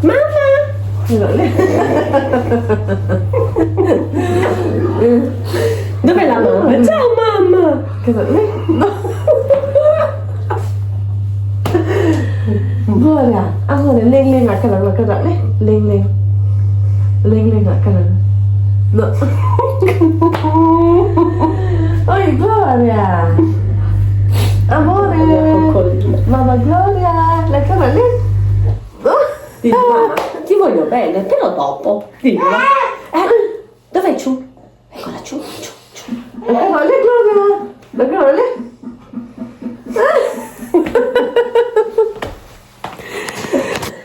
Mamma! Dov'è la mamma? Ciao mamma! Gloria, amore, leng leng ah ka lang la ka dah le. Leng leng. Leng leng ah ka lang. No. Oi Gloria! Amore! Mamma Gloria! La ka dah le. Dillo mamma, ti voglio bene, però dopo. Dillo. Eh, dov'è Ciu? Eccola Ciu, Ciu, Ciu. Eccola lì Gloria! Eccola lì.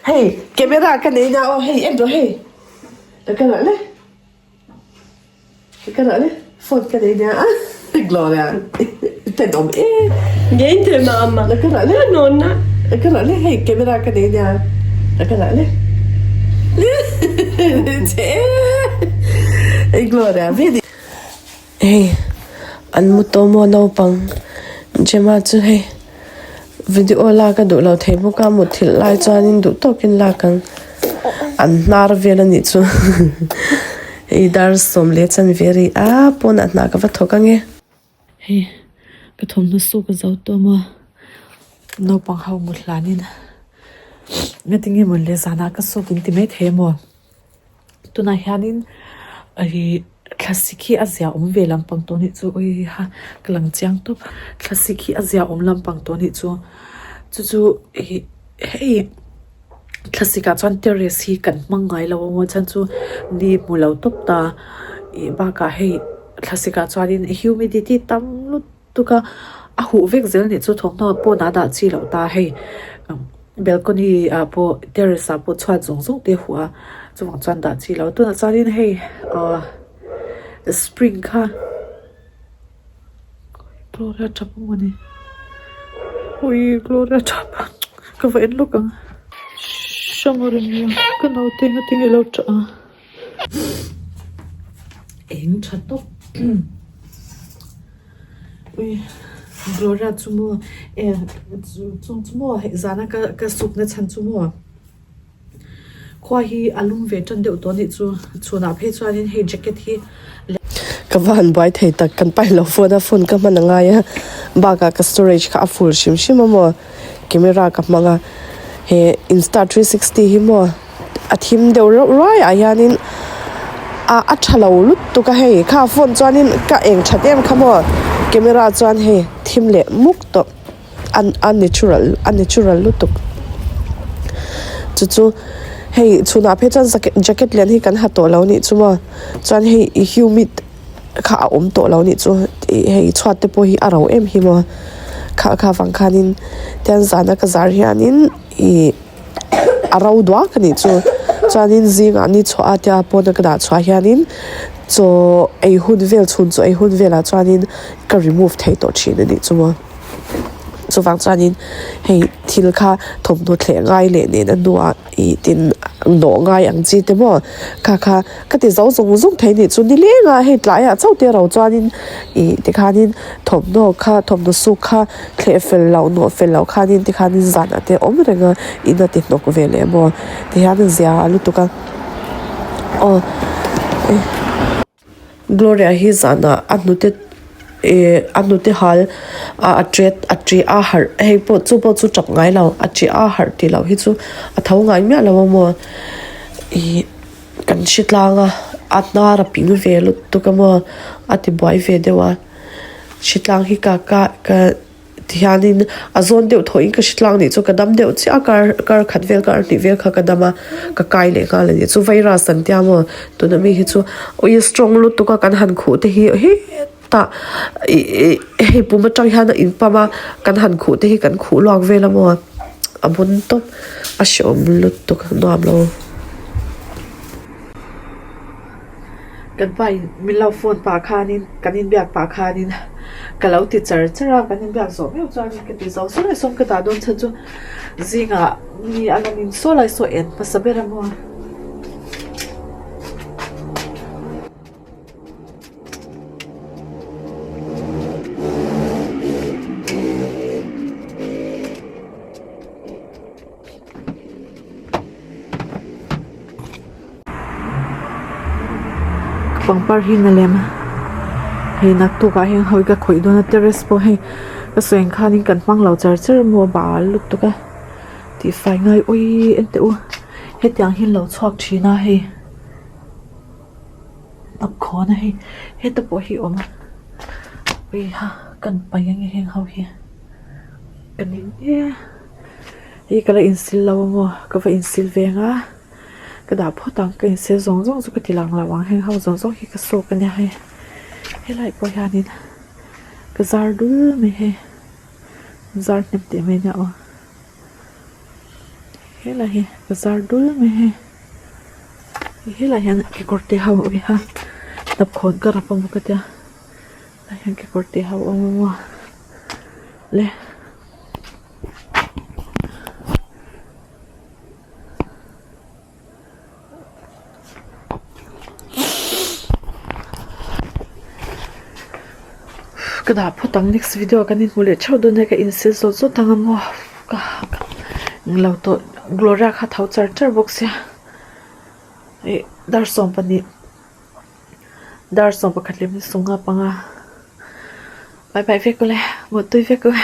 Hei, camera ka nei na aw, hei en rawh hei. Eccola lì. Eccola lì. Phone ka nei nia a. Gloria. Tenawm e. Niente mamma. Eccola lì. Nonna. Eccola lì, hei camera ka nei nia. Eccola lì. Ei Gloria, vedi. Hei an mu tawh maw naupang Gemma chu hei video lak a duh lo thei bawk a mutthilh lai chuanin duh tawkin lak ang an hnar vel a nih chu hei dar 10 chanve a ri a pawnah hna ka va thawk ang e. Hei ka thawmhnaw suk a zo tawh maw naupang ho mut hlanin ngatinge maw le zanah ka suk in ti maithei a maw. Tunah hianin ih thlasik hi a zia awm ve lampang tawh anih chu ui ha ka lang chiang tawp thlasik hi a zia awm lampang tawh anih chu chu chu ih hei thlasik ah chuan terrace hi kan hmang ngai lo a chhan chu ni hmu lo tawp ta ih bakah hei thlasik ah chuanin humidity tam lutuk a a huh vek zel anih chu thawmhnaw pawnah a dah chi loh ta hei. Balcony ah pawh terrace ah pawh chhuat zawng zawng te a huh a chuvang chuan dah chi lo tunah chuanin hei ahh spring kha Gloria tap emaw ni ui Gloria tap ka va en lawk ang Shamar ania ka naute ngatinge ilo tah a eng tha tawp. Ui Gloria chu maw e chung chu maw hei zana ka ka suk na chhan chu maw khua hi a lum ve tan deuh tawh anih chu chhunah phei chuanin hei jacket hi Ka va han buai thei tak kan pai lo phone a phone ka hman a ngai a bakah ka storage kha a full hrim hrim a maw camera ka hmang a he insta 360 hi maw. a thim deuh reuh ruai ah hianin a a tha lo lutuk a hei kha phone chuanin ka eng that em kha maw camera chuan hei thim leh muk tawh a a natural a natural lutuk chu chu hei chhunah phei chuan jacket lian hi kan ha tawh lo anih chu maw chuan hei humid kha a awm tawh lo anih chu ih hei chhuat te pawh hi a ro em hi maw kha kha vang khanin tian zana ka zar hianin ih. a ro duak a nih chu chuanin zingah ni chhuah a tia pawn a ka dah chhuah hianin chaw ei hun vel chhun chaw ei hun velah chuanin ka remove thei tawh thin a nih chu maw chuvang chuanin hei thil kha thawmhnaw thleh ngai leh nen a hnuah ih tin nawh ngai ang chi te maw kha kha ka ti zo zung zung thei a nih chu nileng a hei tlaiah chauh te ro chuanin ih tikhanin thawmhnaw kha thawmhnaw suk kha thleh fel loh nawh fel loh khanin tikhanin zanah te awm reng a in a ti hnawk ve leh maw tihian a zia lutuk a aw Gloria hi zanah a hnute ih a hnute hal a a tet a ṭe a harh hei pawh chu pawh chu tap ngai lo a ṭe a harh tih loh hi chu a tho ngai miah lo a maw ih kan hre tlang a a hnar a ping ve lutuk a maw a ti buai ve deuh a. Hritlang hi ka ka ka tihianin a zawn deuh thawhin ka hritlang nih chu ka dam deuh chiah a kar kar khat vel kar hnih vel kha ka dam a ka kai leh nghal a ni chu virus an tia maw tuna mi hi chu ui strong lutuk a kan han khuh te hi hetah ih ih hei pum atang hian a in pump a kan han khuh te hi kan khuh luak vel a maw a bun tawp a hreawm lutuk a nuam lo. Kan pa in min lo phone pah khanin kan inbiak pah khanin ka lo ti char char a kan inbiak zawh meuh chuan ka ti zo saw lai sawn ka dah dawn chhan chu zingah mi a lan in saw lai saw en hmasa ber a maw. Pangpar hi na lem hei naktuk ah hian hawi ka khawih dawn a terrace pawh hei ka sawi ang khanin kan hmang lo char char maw bal lutuk a tihfai ngai awii en teh u hetiang hi an lo chhuak thin a hei hnap khawn a hei heta pawh hi awm a uiha kan paih ange heng ho hi ka ning e hei ka la insil lo a maw ka va insil ve ang a. Ka dah phawt ang ka insil zawng zawng chu ka ti lang lo ang heng ho zawng zawng hi ka sawk ania hei helai pawh hianin ka zar dul mai hei zar hnem teh mai ania aw helai hi ka zar dul mai hei helai hian kekawr te ho a awm a hnapkhawn ka rap a maw ka tia helai hian kekawr te ho a awm a maw le. Ka dah phawt ang next video ah kan inhmu leh theuh dawn nia ka insil zawt zawt ang a maw ka englo tawh Gloria kha tho char char bawk sia ih dar 12 dar 11 leh minute 15 bye bye vek ule mutui vek ule.